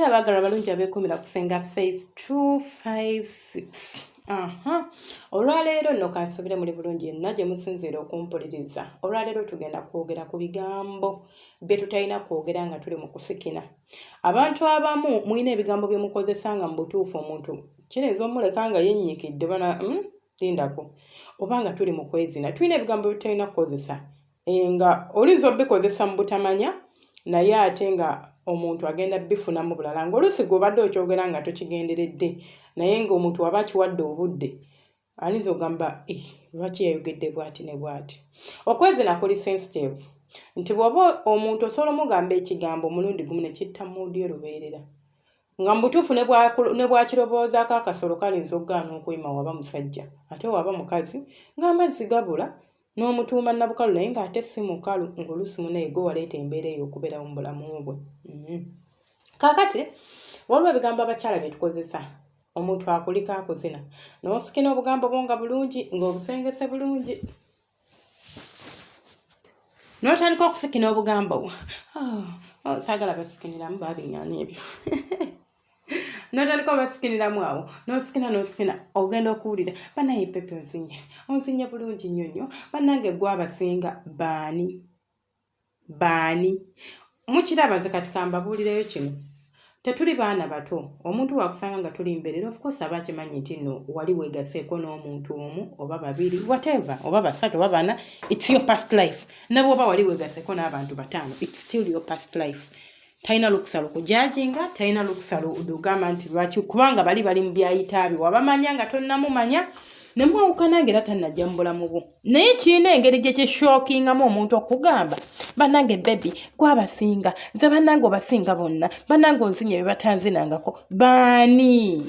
Abaagala abalungi abeekumira kusenga Face 256. Aha, olwaleero nno kansuubire muli bulungi yenna gye musinziira okumpuliriza. Olwaleero tugenda kwogera ku bigambo bye tutalina kwogera nga tuli mu kusikina. Abantu abamu mulina ebigambo bye mukozesa nga mu butuufu omuntu kiyinza omuleka nga yennyikidde bana lindako, oba nga tuli mu kwezina tulina ebigambo bye tutalina kukozesa, nga oyinza obikozesa mu butamanya, naye ate nga omuntu agenda bifunamu bulala, ng'oluusi gw'obadde okyogera nga tokigenderedde, naye ng'omuntu waba akiwadde obudde ayinza ogamba, "Lwaki yayogedde bw'ati ne bw'ati?" Okwezina kuli sensitive, nti bw'oba omuntu osobola omugamba ekigambo omulundi gumu ne kitta mood ye lubeerera, nga mu butuufu ne bw'akirowoozaako akasolo kalinza okugaana okuyima waba musajja, ate waba mukazi ng'amazzi gabula n'omutuuma nabukalu, naye ng'ate si mukalu, ng'oluusi munaye gwe waleeta embeera eyo okubeerawo mu bulamu bwe. Kaakati waliwo ebigambo abakyala bye tukozesa. Omuntu akuliko akuzina n'osikina obugambo bwo nga bulungi, ng'obusengese bulungi, n'otandika okusikina obugambo bwo. Oh, saagala basikiniramu, babiŋŋaana ebyo. N'otandika obasikiniramu awo, n'osikina n'osikina, ogenda okuwulira, "Banaye pepe onzinye, onzinye bulungi nnyo nnyo. Bannange gwe abasinga." Baani baani? Mukiraba, nze kati kambabuulireyo kino: tetuli baana bato. Omuntu wakusanga nga tuli mbeerera, of course aba akimanyi nti nno wali weegaseeko n'omuntu omu oba babiri, whatever, oba basatu oba bana. It's your past life. Ne bw'oba wali weegaseeko n'abantu bataano, it's still your past life. Talina lukusa lukujudginga, talina lukusa lugamba nti lwaki, kubanga bali bali mu byayitaabyo. Wabamanya nga tonnamumanya, ne mwawukana nga era tannajja mu bulamu bwo, naye kirina engeri gye kyeshockingamu omuntu okugamba, "Bannange baby gwabasinga, nze bannange obasinga bonna, bannange onzinya bye batanzinangako." Baani?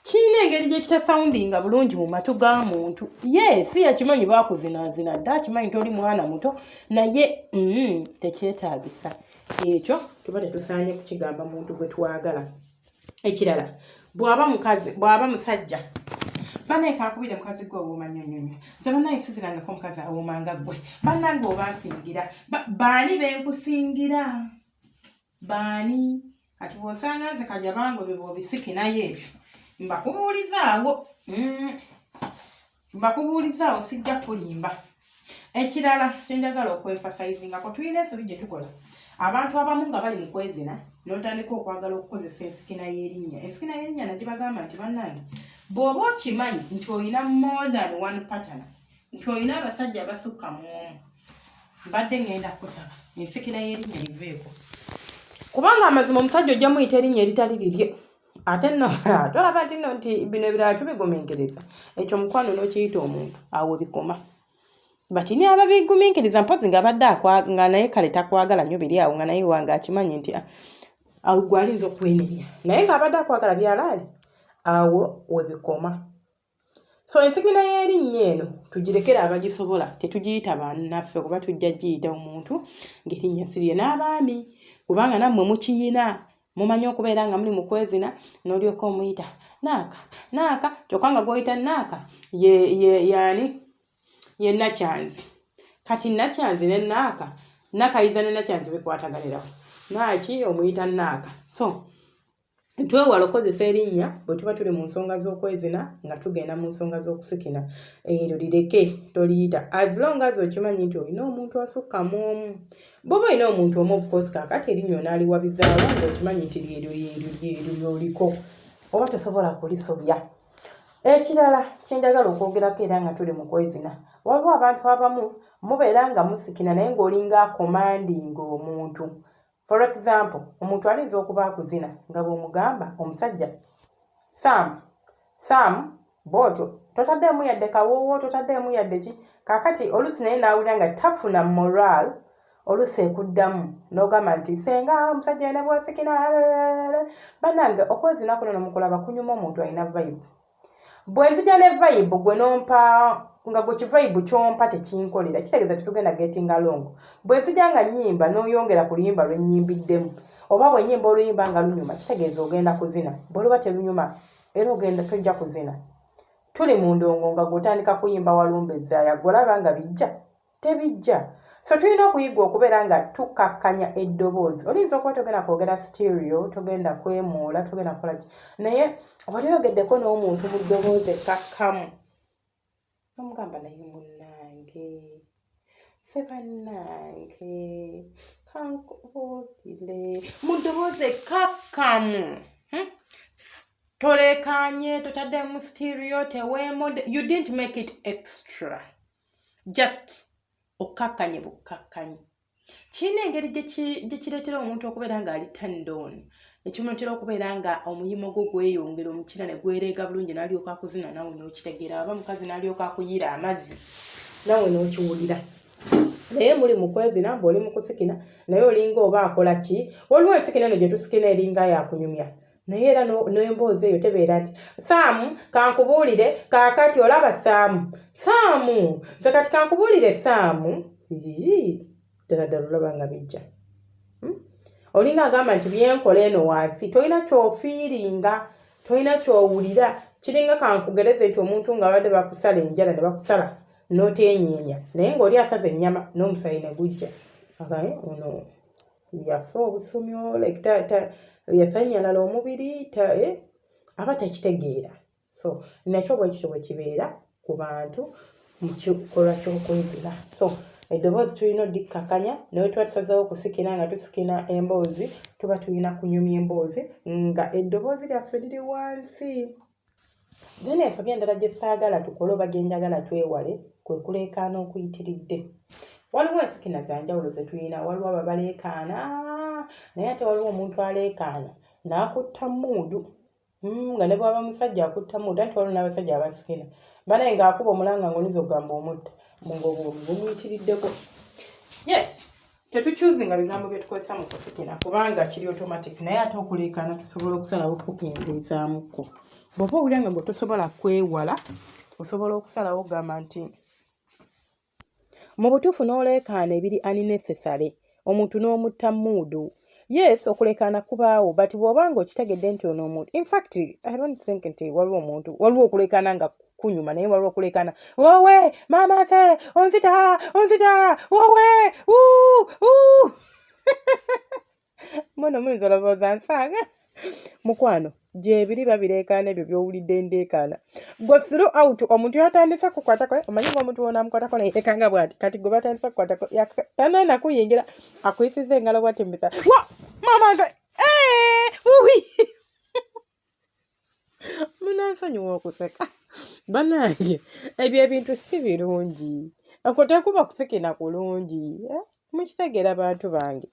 Kirina engeri gye kitasoundinga bulungi mu matu ga muntu. Ye si yakimanyi bakuzinazina dda, akimanyi toli mwana muto, naye tekyetaagisa. Ekyo tuba tetusaanye kukigamba muntu gwe twagala. Ekirala, bw'aba mukazi, bw'aba musajja, "Banaye kankubire mukazi gwe owooma nnyo nnyo nnyo, nze banaye sizirangako omukazi awooma nga ggwe, bannange oba nsingira." Baani benkusingira? Baani? Kati bw'osanga nze kajabango bye bw'obisikinayo ebyo, mbakubuulizaawo, mbakubuulizaawo, sijja kulimba. Ekirala kyenjagala okwemphasizingako, tulina ensobi gye tukola abantu abamu nga bali mu kwezina, n'otandika okwagala okukozesa ensikina y'erinnya. Ensikina y'erinnya nagibagamba nti bannange, bw'oba okimanyi nti olina more than one partner, nti olina abasajja abasukka mu omu, mbadde ŋŋenda kusaba ensikina y'erinnya liveeko, kubanga amazima omusajja ojja muyita erinnya eritali lirye. Ate nno tolaba nti nno nti bino ebirala tubigumiikiriza, ekyo mukwano n'okiyita omuntu awo bikoma. Bati ni ababigumiikiriza mpozi nga badde nga naye kale takwagala nnyo, biri awo nga naye wange akimanyi nti awo gwe alinza okwenenya, naye ng'abadde akwagala byalaali, awo webikoma. So ensigina y'erinnya eno tugirekere abagisobola, tetugiyita bannaffe, kuba tujja giyita omuntu ng'erinnya sirye. N'abaami, kubanga nammwe mukiyina, mumanyi okubeera nga muli mu kwezina n'olyoka omuyita naaka naaka, kyokka nga gw'oyita naaka ye, ye yaani ye Nakyanzi. Kati Nakyanzi ne Naaka, Nakayiza ne Nakyanzi bikwataganirawo, naaki omuyita Naaka? So twewala okukozesa erinnya bwe tuba tuli mu nsonga z'okwezina, nga tugenda mu nsonga z'okusikina. Eryo lireke, toliyita, as long as okimanyi nti olina omuntu asukka mu omu. Bw'oba olina omuntu omu, of course kaakati erinnya onaaliwabizaawa ng'okimanyi nti lyeryo lyeryo lyeryo lyoliko, oba tosobola kulisobya. Ekirala kyenjagala okwogerako era nga tuli mu kwezina, waliwo abantu abamu mubeera nga musikina naye ng'olinga acommandinga omuntu. For example, omuntu ayinza okuba akuzina nga bw'omugamba omusajja, "Sam, Sam," bw'otyo totaddeemu yadde kawoowo, totaddeemu yadde ki. Kaakati oluusi naye n'awulira nga tafuna moral, oluusi ekuddamu n'ogamba nti, "Senga omusajja alina bw'osikina." Bannange, okwezina kuno nomukulaba kunyuma. Omuntu alina vibe. Bwe nzija ne vibe, gwe nompa nga gwe kivibe kyompa tekinkolera, kitegeeza tetugenda getting along. Bwe nzija nga nnyimba n'oyongera ku luyimba lwe nnyimbiddemu, oba bwe nnyimba oluyimba nga lunyuma, kitegeeza ogenda kuzina. Bwe luba terunyuma, era ogenda tojja kuzina. Tuli mu ndongo nga gw'otandika kuyimba walumbe zaaya, gw'olaba nga bijja tebijja. So tulina okuyiga okubeera nga tukkakkanya eddoboozi. Oyinza okuba togenda kwogera stereo, togenda kwemoola, togenda kukola ki, naye wali oyogeddeko n'omuntu mu ddoboozi ekkakkamu, nomugamba, "Naye munnange, sebannange, kankubuulire," mu ddoboozi ekkakkamu, Tolekanye, totaddemu stereo, teweemodde, you didn't make it extra, just okkakkanye bukkakkanyi. Kirina engeri gye kireetera omuntu okubeera ng'ali turned on, ekimuleetera okubeera nga omuyimo gwo gweyongera, omukira ne gwereega bulungi, n'alyoka akuzina nawe n'okitegeera, aba mukazi n'alyoka akuyiira amazzi nawe n'okiwulira. Naye muli mu kwezina, mbu oli mu kusikina, naye olinga oba akola ki? Waliwo ensikina eno gye tusikina eringa yakunyumya, naye era n'emboozi eyo tebeera nti, "Saamu, kankubuulire kaakati, olaba Saamu, Saamu, nze kati kankubuulire Saamu." Ddala ddala olaba nga bijja, Olinga agamba nti byenkola eno wansi tolina kyofiiringa, tolina kyowulira. Kiringa kankugereze nti omuntu nga babadde bakusala enjala ne bakusala n'oteenyeenya, naye ng'oli asaza ennyama n'omusayi ne gujja, ono yafa obusumyo, like yasanyalala omubiri, aba takitegeera. So nakyo bwe kityo bwe kibeera ku bantu mu kikolwa ky'okwezina. So eddoboozi tulina oddikkakanya, naye tuba tusazeewo okusikina nga tusikina emboozi, tuba tulina kunyumya emboozi nga eddoboozi lyaffe liri wansi. Then ensobi endala gye saagala tukole oba gye njagala twewale kwe kuleekaana okuyitiridde. Waliwo ensikina za njawulo ze tulina. Waliwo ababaleekaana, naye ate waliwo omuntu aleekaana n'akutta mood, nga ne bw'aba musajja akutta mood. Anti waliwo n'abasajja abasikina banaye ng'akuba omulanga ng'oyinza okugamba omutta, ng'obwomu bumuyitiriddeko. Yes, tetukyuzinga bigambo bye tukozesa mu kusikina kubanga kiri automatic, naye ate okuleekaana tusobola okusalawo okukendeezaamukko. Bw'oba owulira nga gwe tosobola kwewala, osobola okusalawo okugamba nti mu butuufu n'oleekaana ebiri unnecessary, omuntu n'omutta mood. Yes, okuleekaana kubaawo, but bw'oba nga okitegedde nti ono omuntu, in fact I don't think nti waliwo omuntu, waliwo okuleekaana nga kunyuma, naye waliwo okuleekaana, "Wowe maama, nze onzita, onzita, wowe uu." Mwana muyinza olowooza nsaaga. Mukwano, gyebiri babireekaana ebyo by'owulidde ndeekaana gwe throughout. Omuntu yatandise kukwatako, omanyi nga omuntu wonamukwatako nayerekanga bwati, kati gwe batandise kukwatako tanaana kuyingira, akuyisiza engalo bwati mbisa, "Wa maama nze uwi." Munansonyiwa okuseka bannange, ebyo ebintu si birungi, okwo tekuba kusikina kulungi, eh? Mukitegeera bantu bange?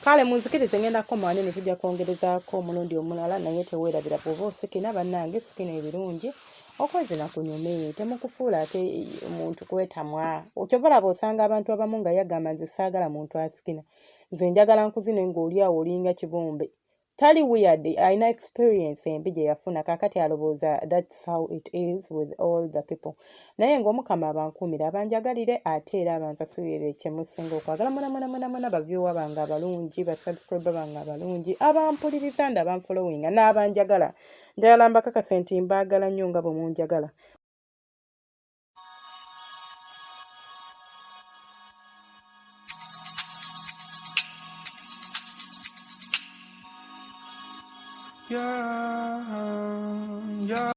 Kale munzikirize ngenda kukoma wano eno, tujja kwongerezaako omulundi omulala. Naye teweerabira, bw'oba osikina bannange, sikina ebirungi, okwezina kunyume, temukufuula ate omuntu kwetamwa. Kyova olaba osanga abantu abamu nga yagamba, "Nze saagala muntu asikina, nze njagala nkuzine ng'oli awo olinga kibumbe." Tali weird, alina experience embi gye yafuna, kaakati alowooza that's how it is with all the people. Naye ng'Omukama abankuumira, abanjagalire, ate era abansasulire kyemusinga okwagala mwena mwena mwena mwena, ba viewer bange abalungi, ba subscriber bange abalungi, abampuliriza nda abanfollowinga n'abanjagala. Njagala mbakakase nti mbaagala nnyo nga bwe munjagala. Yeah.